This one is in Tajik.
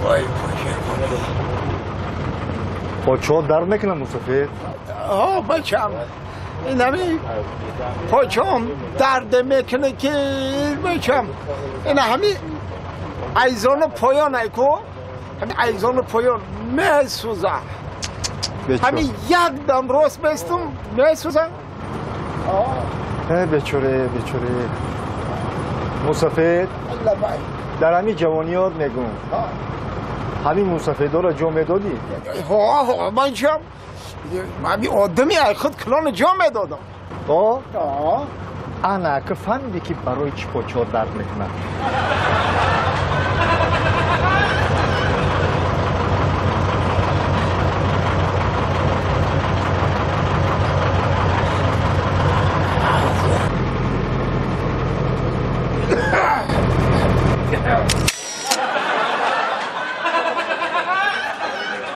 Вой пошемонӣ. Почо дард мекунад, мусофир? Ҳо, бачам, инами почом дард мекунад ки бачам, ина ҳами айзону поён айку, ҳами айзону поён месӯза. Ҳами як дам рост местум, месӯза. Э, бечоре, бечоре. Мусафед, дар ҳами ҷавониёт мегӯм, ҳамин мусафедоро ҷо медодӣ? Ҳо, бачам, ҳами одами ай худ калоно ҷо медодам. О, ана ака фаҳмидӣ ки барои чӣ почо дард мекунад?